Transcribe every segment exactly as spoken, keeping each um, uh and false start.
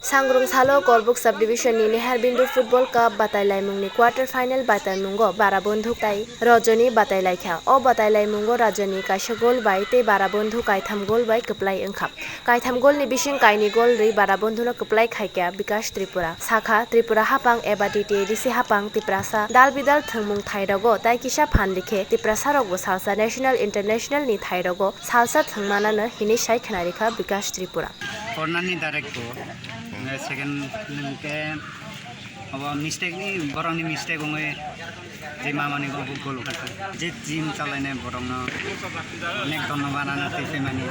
Sangrung salo Korbuk Subdivision ni Neharbindu Football Cup batailaimungni quarter final bataimungo Barabondhu tai Rajani batailaikha. O batailaimungo Rajani kaisa gol bai tei Barabondhu kaitham gol bai kwplai wngkha. Kaitham gol ni bising kaini gol rwi Barabondhu no kwplai khaikha Bikash Tripura. Sakha Tripura hapang eba D T A D C hapang Tiprasa dal bidal thwngmung thairogo tai kisa phan rikhe Tiprasa rokbo salsa national international ni thairogo salsa thwngmanano hinwi sai khwnarikha Bikash Tripura. Corner ni direct goal. Second hwnkhe abo mistake ni, borokni mistake wngwi je mamani go goal ukhukha. Je team chalainai borokno onek dhonnobad ano twi phaimani.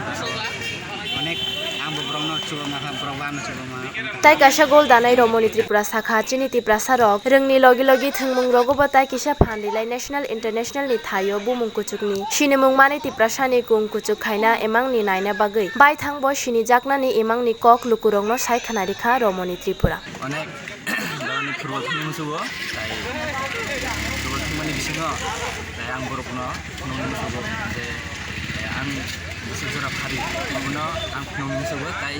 Onek ang bo borokno chubama kha, borok bo ano chubama. Tai kaisa gol danai Romoni Tripura sakha, chini Tiprasa rok rwngni logi logi thwngmung rogo bo tai kisa phan rilai national international ni thaio bumung kuchukni sinimung mani Tiprasa ni kung kuchuk khaina emang ni naina bagwi baithang bo sinijaknani emang ni kok lukurokno sai khwnarikha Romoni Tripura. Onek borokni football thwngmung sugo, tai football thwngmani bisingo tai ang borokno nungmung sugo je ang bwswk jora phari obono ang phunuknwi musugo tai,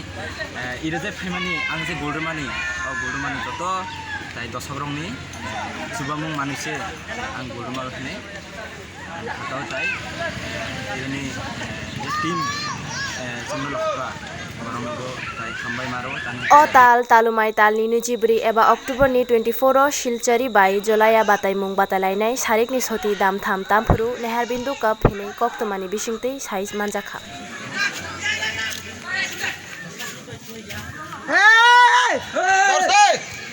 eh, iro je phaimani ang je gol rwmani, o gol rwmani joto tai dosakrokni chubamung manwi se ang gol rwma rw hwnwi ang hakao tai, eh, ironi, eh, je team, eh, chwngno lokha borokno bo tai hambai maro tani. O tal Talumai talni nujibri eba October ni twenty four o Silchari bai Jolaya bataimung batailainai sarikni soti damtham tamphuru Neharbindu Cup hinwi koktwmani bisingtwi sai manjakha. Hey! Hey!